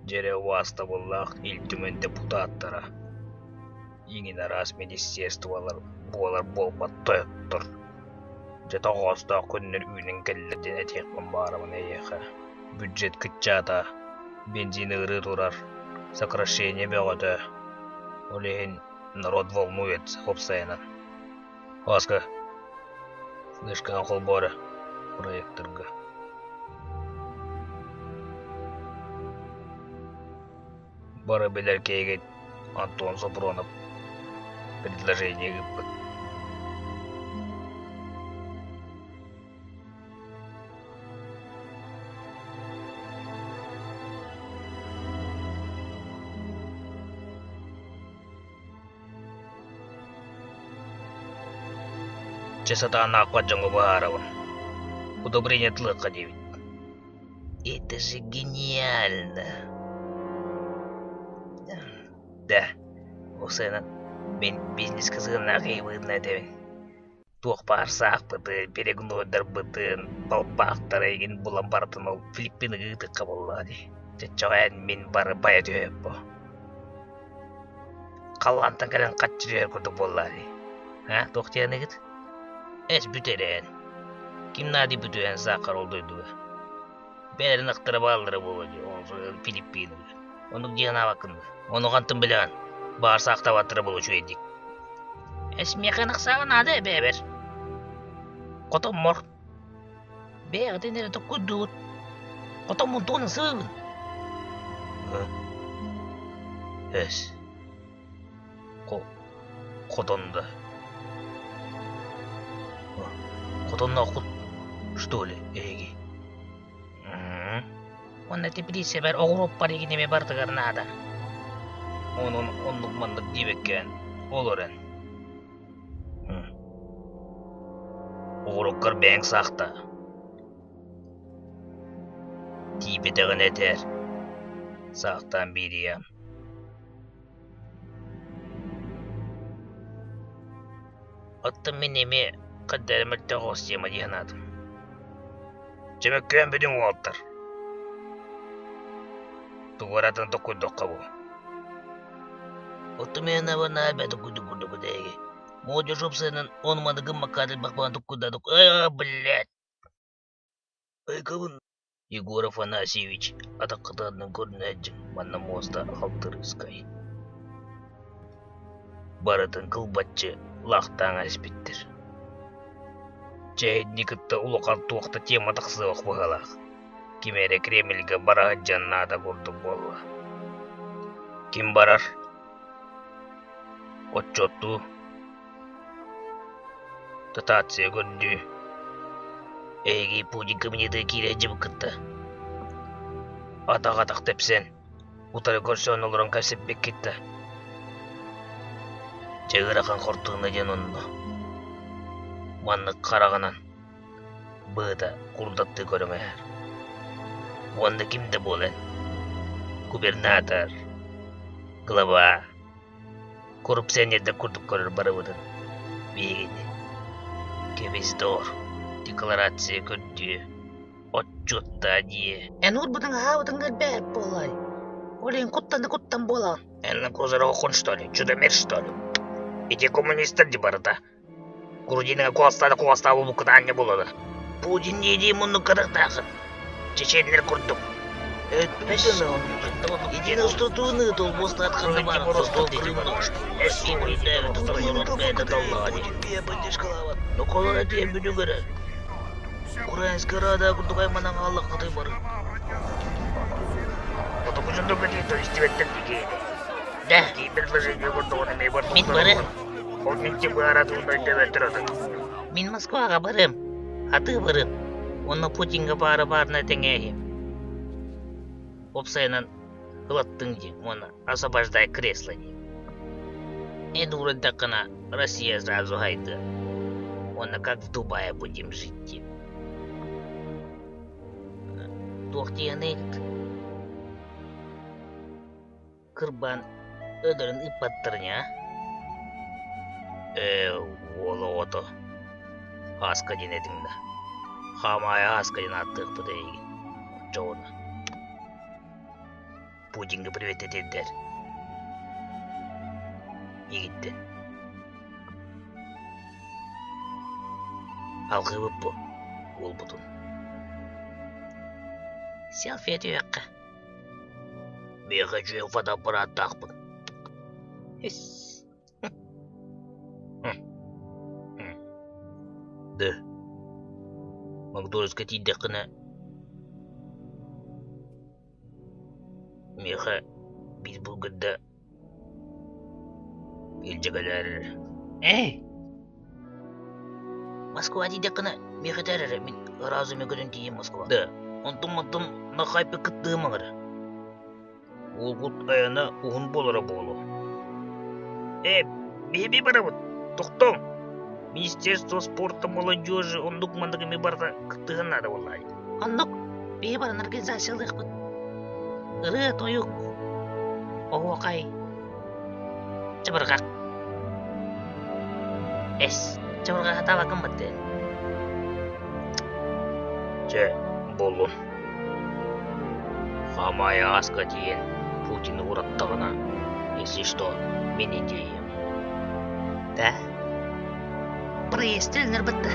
Дьэ эрэ убаастабыллаах Ил Түмэн депутаттара, иҥин араас министерстволар буолар буолбат тойоттор, дьэ тоҕоостоох күннэр үүнэн кэллэ диэн этиэхпин баҕарабын эйиэхэ. Бюджет кыччаата, бензин ыарыы турар, сокращение бөҕөтө, ол иһин народ волнуется уопсайынан. Ласка, флешкаҕа холбоо эрэ проекторга. Бары билэр киһигит Антон Сопронов предложение ыыппыт. Чэ сатаан аахпат дьоҥҥо быһаарабын. Удобрение тылыахха диэбит. Это же гениально! Да, Оксана, мин бизнеска сыһыаннаах киһи быһыытынан этэбин. Туох баар саахпытын, перегнойдарбытын, балбаахтары эйигин булан барытын ол Филиппиныга ыытыахха буоллаҕа дии. Чоччоҕо эн мин бары байа түһүөм бу. Халлаантан кэлэн хаччы түһэр курдук буоллаҕа дии. А, туох диэныгыт? Эс бүтэрэн. Ким наадыйбыт үһэн саахар ол дойдуга. Бэйэлэрин ахтара бааллара буолуо дии, ол Филиппиныга. Оннук дии санаабаккын дуо? Ону хантан билэҕин? Баар саахтаабаттара буолуо үчүгэйдик. Эс миэхэ ынахсааҕа наада эбээбэр. Хотоммор. Бэйэҕитин эрэ токкуйдуубут. Хотоммун тугунан сыбыыбын? Эс. Хотон да. Хотоннооххут, что ли, эһиги? Уонна теплицэбэр оҕуруоппар игин эмиэ барытыгар наада. Онон оннук маннык диэбэккээн олорон. Оҕуруккар бэйэҥ саахта. Тиийбэтэҕинэ этээр. Саахтаан биэриэм. Оттон мин эмиэ хайда эрэ мөлтөх оҕус тема дии санаатым. Чөмөккөөн бүтүҥ уолаттар. Тугу эрэ атын токкуйдахха бу. Оттон мин наһаа элбэх токкуйдук курдук эһиги. Молодежь уопсайынан ону-маны гыммакка элбэх буолан токкуйдаатык. Э, блядь! Айгабын Егор Афанасьевич атаххытынан көрүнээччиҥ манна муоста халтырыыскай. Барытын кылбаччы лаахтаан эспиттэр. Чэйни кытта улахан туох да тема тахсыах быһыылаах. Ким эрэ Кремльгэ бара сылдьан наада курдук буолла. Ким барар? Отчуоттуу Дотация көрдүү. Эһиги Путин кабинетыгар киирэ сылдьыбыккыт да? Атах-атах тэпсэн, утары көрсөн олорон кэпсэппиккит да? Дьэ ыарахан хортууна диэн онно. Маннык хараҕынан быһыта курдаттыы көрүҥээр. Уонна ким да буолан, губернатор, глава, Коррупционердар курдук көрөр барыбытын. Биһигини. Кэбис доор, декларация көрдүө, отчуоттаа диэ. Эн уурбутуҥ аһаабытыҥ элбээт буолай. Ол иһин куттан да куттан буолаҕын. Эн козыроххун что ли, чудомер что ли? Ити коммунистар дии барыта. Грудинаҕа куоластаата куоластаа буолбуккут аанньа буолара. Путин дии-дии муннук кытыктаахын. Чеченнэр курдук. Единостутууну толбостаат ханна баар Ноколор этиэн бүдүгэрэ. Украинская рада курдук айманан хааллаххытый бары. Да. Мин бары. Мин Москваҕа барыам, атыы барыам уонна Путиҥҥа баара баарына тэҥээһиэм. Уопсайынан ылаттыҥ дии уонна освобождай кресло дии. Эн уурайдаххына Россия сразу хайдыа. Уонна как в Дубае будем жить дии. Туох диэний? Кырбаан өлөрөн ыыппаттар ини аа? Ээ, уол оҕото, Ааска диэн этиҥ да, Хаамаайы Ааска диэн ааттыахпыт эйигин, оччоҕуна. Путинга привет этэрдэр. Игиттэн. Алгыыбыт бу уолбутун. Селфи түһүөххэ. Миэхэ үчүгэй фотоаппараттаахпын. Үс. Да. Макдональдска тиийдэххинэ миэхэ биир бургерда илдьэ кэлээр эрэ. Эй! Москва тиийдэххинэ миэхэ этээр эрэ, мин ыраас эмэ көтөн тиийиэм Москва. Да, онтон-мантан нахайпы кыттыһым аҥара. Уолгут айана уһун буолара буолуо. Ээ, биһиги барабыт, тохтооҥ! Министерство спорта, молодежи оннук-маннык эмиэ барыта кыттыһан наада буоллаҕай. Оннук, биһи баран организациялыахпыт. Ырыа-тойук, оһуохай, чабырҕах. Эс, чабырҕах сатаабаккын бардыы. Чэ, буоллун. Хамаайа ааска тиийэн Путины ураттаҕына, если что, мин идеям. Да? Проезд төлөнөр батта.